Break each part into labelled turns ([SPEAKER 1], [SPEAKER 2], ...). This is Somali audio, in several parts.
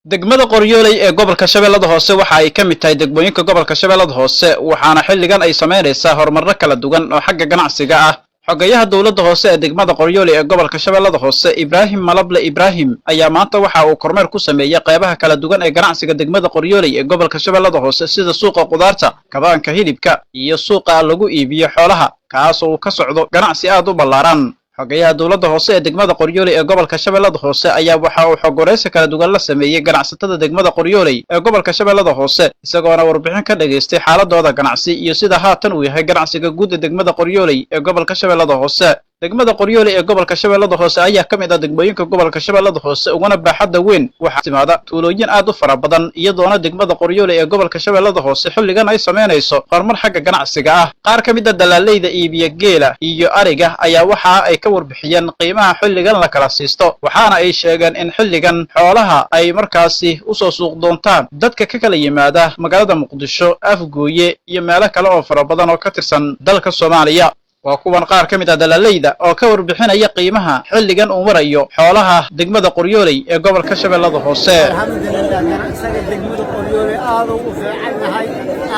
[SPEAKER 1] Degmada Qoryooley ee gobolka Shabeellada Hoose waxa ay ka mid tahay degmooyinka gobolka Shabeellada Hoose, waxaana xilligan ay samaynaysaa horumarro kala duwan oo xagga ganacsiga ah. Xogayaha dowladda hoose ee degmada Qoryooley ee gobolka Shabeellada Hoose, Ibraahim Malable Ibraahim, ayaa maanta waxa uu kormeer ku sameeyey qeybaha kala duwan ee ganacsiga degmada Qoryooley ee gobolka Shabeellada Hoose, sida suuqa qudaarta, kabaanka hilibka iyo suuqa lagu iibiyo xoolaha, kaas oo uu ka socdo ganacsi aad u ballaaran. Xogayaha dowladda hoose ee degmada Qoryooley ee gobolka Shabeellada Hoose ayaa waxa uu xog wareysi kala duwan la sameeyey ganacsatada degmada Qoryooley ee gobolka Shabeellada Hoose, isagoona warbixin ka dhageystay xaaladooda ganacsi iyo sida haatan uu yahay ganacsiga guud ee degmada Qoryooley ee gobolka Shabeellada Hoose. Degmada Qoryooley ee gobolka Shabeellada Hoose ayaa ka mid ah degmooyinka gobolka Shabeellada Hoose uguna baaxadda weyn. Waxaa timaada tuulooyin aad u fara badan, iyadoona degmada Qoryooley ee gobolka Shabeellada Hoose xilligan ay samaynayso horumar xagga ganacsiga ah. Qaar ka mid a dalaaleyda iibiya geela iyo ariga ayaa waxa ay ka warbixiyeen qiimaha xilligan la kala siisto, waxaana ay sheegeen in xilligan xoolaha ay markaasi usoo suuq doontaan dadka ka kala yimaada magaalada Muqdisho, Afgooye iyo meelo kale oo fara badan oo ka tirsan dalka Soomaaliya. Waa kuwan qaar ka mid ah dalaaleyda oo ka warbixinaya qiimaha xilligan uu marayo xoolaha degmada Qoryooley ee gobolka Shabeellada Hoose.
[SPEAKER 2] Alxamdulilah, ganacsiga degmada Qoryooley aaduu u fiican yahay.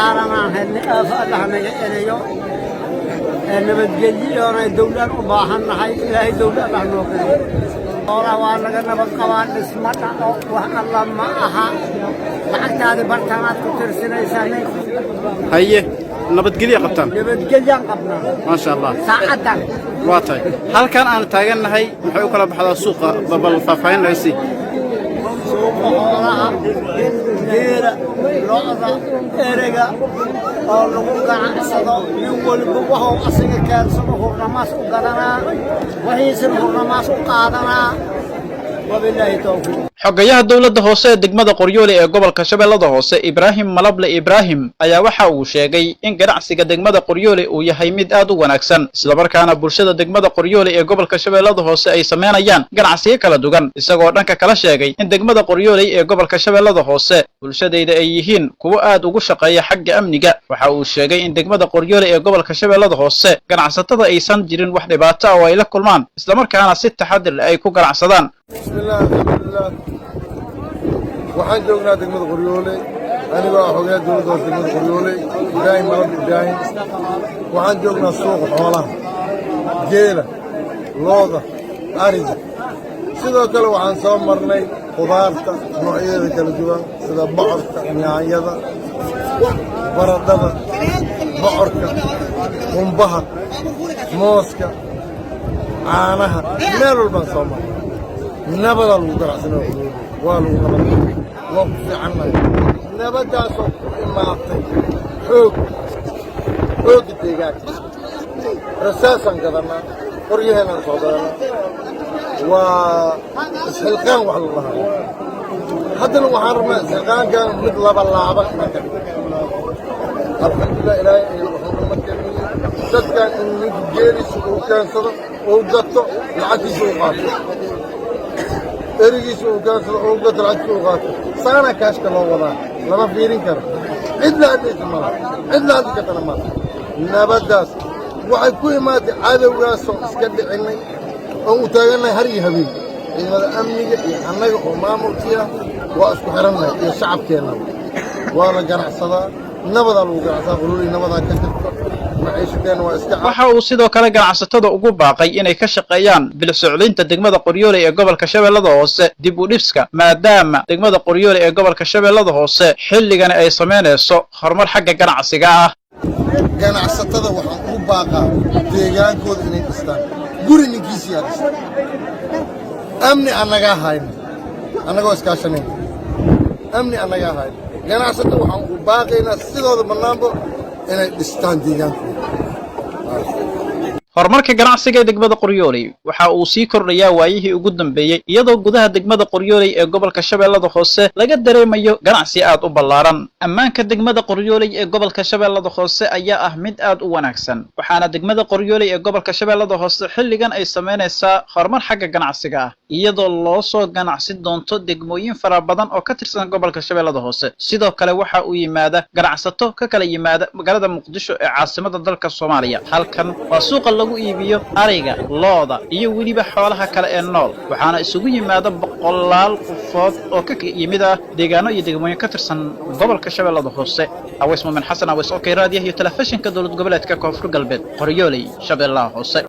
[SPEAKER 2] Aaranaan helnay, aafa Allah naga celiyo. Nabadgelyoona dowlaan u baahan nahay. Ilaahay dowla Allah noo keeno. Xoolaha waa laga nabad qabaa, dhisma dhaco, wax alla ma aha. Lacagtaadi bartanaad ku tirsinaysaa nin.
[SPEAKER 1] Haye, nabadgelya qabtaan?
[SPEAKER 2] Nabadgelyaan qabnaa.
[SPEAKER 1] Maasha Allah.
[SPEAKER 2] Saacaddan.
[SPEAKER 1] Waa tahay. Halkan aan taagannahay maxay u kala baxdaa suuqa? Bal faahfaahin naga sii.
[SPEAKER 2] Suuqa xoolaha, geela, lo'da, erega oo lagu ganacsado. Nin walba wuxuu asiga keensado hurnamaas u gadanaa, wixiisana hurnamaas u qaadanaa. Wabilaahi towfiiq.
[SPEAKER 1] Xogayaha dowladda hoose ee degmada Qoryoole ee gobolka Shabeellada Hoose, Ibraahim Malable Ibraahim, ayaa waxa uu sheegay in ganacsiga degmada Qoryoole uu yahay mid aad u wanaagsan, islamarkaana bulshada degmada Qoryoole ee gobolka Shabeellada Hoose ay sameynayaan ganacsiyo kala duwan, isagoo dhanka kala sheegay in degmada Qoryooley ee gobolka Shabeellada Hoose bulshadayda ay yihiin kuwo aad ugu shaqeeya xagga amniga. Waxa uu sheegay in degmada Qoryoole ee gobolka Shabeellada Hoose ganacsatada aysan jirin wax dhibaato ah oo ay la kulmaan, islamarkaana si taxadir leh ay ku ganacsadaan.
[SPEAKER 3] Bismillaah, alxamdulilah. Waxaan joognaa degmada Qoryoole, anigoo ah xogayaha dowladda hoose degmada Qoryoole, Ibraahim Malab Ibraahim. Waxaan joognaa suuqa xoolaha, geela, lo'da, ariga. Sidoo kale waxaan soo marnay khudaarta noocyadeeda kala duwan, sida bocorka, yaanyada, baradhada, bocorka, qumbaha, mooska, caanaha. Meel walbaan soo marnay. Nabadaa lagu ganacsanaya Qoryoole, waa lagu nabad, waa ku fiicannahay. Nabaddaasoo ku imaatay xoog, xoogga deegaanka. Rasaasaan gadannaa, qoryaheenaan soo gadannaa. Waa isxilqaan wax la dhahaa. Haddana waxaan rabnaa isxilqaankan mid laba laaban inaan ka dhigo. Alxamdulilah, Ilaahay wuxuu nama keeniyey dadkan in ninku geeliisa uu keensado, uu gato, lacagtiisa uu qaato, erigiisa uu keensado, uu gato, lacagtiisa uu qaato. Saana kaashka loo wadaa, lama fiirin karo. Cid la hadlaysa malaha, cid la hadli kartana malaha. Nabaddaas waxay ku imaatay cadowgaasoo iska dhicinnay oon u taagannahay har iyo habeen. Ciidamada amniga iyo annaga oo maamulkii ah waa isku xidhannahay, iyo shacabkeennaba. Waa la ganacsadaa, nabadaa lagu ganacsadaa. Qoryooley nabadaa ka jirto. Maciishadeenna waa iska.
[SPEAKER 1] Waxa uu sidoo kale ganacsatada ugu baaqay inay ka shaqeeyaan bilisocdaynta degmada Qoryooley ee gobolka Shabeellada Hoose, dib u dhiska, maadaama degmada Qoryooley ee gobolka Shabeellada Hoose xilligani ay samaynayso horumar xagga ganacsiga ah.
[SPEAKER 3] Ganacsatada waxaan ugu baaqaa deegaankooda inay dhistaan. Guri ninkiisiyaa dhista. Amni annagaa hayno, annagoo iskaashanayna amni annagaa hayno. Ganacsatada waxaan ugu baaqaynaa sidooda bannaanba inay dhistaan deegaankooda.
[SPEAKER 1] Horumarka ganacsiga ee degmada Qoryooley waxa uu sii kordhayaa waayihii ugu dambeeyey, iyadoo gudaha degmada Qoryooley ee gobolka Shabeellada Hoose laga dareemayo ganacsi aad u ballaaran. Ammaanka degmada Qoryooley ee gobolka Shabeellada Hoose ayaa ah mid aad u wanaagsan, waxaana degmada Qoryooley ee gobolka Shabeellada Hoose xilligan ay samaynaysaa horumar xagga ganacsiga ah, iyadoo loo soo ganacsi doonto degmooyin fara badan oo ka tirsan gobolka Shabeellada Hoose. Sidoo kale waxa uu yimaada ganacsato ka kala yimaada magaalada Muqdisho ee caasimada dalka Soomaaliya. Halkan waa suuqa loo lagu iibiyo ariga, lo'da iyo weliba xoolaha kale ee nool, waxaana isugu yimaada boqolaal qofood oo ka yimid deegaano iyo degmooyin ka tirsan gobolka Shabeellada Hoose. Aweys Muumin Xasan Aweys, okay, raadiyaha iyo telefishinka dowlad goboleedka Koonfur Galbeed, Qoryooley, Shabeellaha Hoose.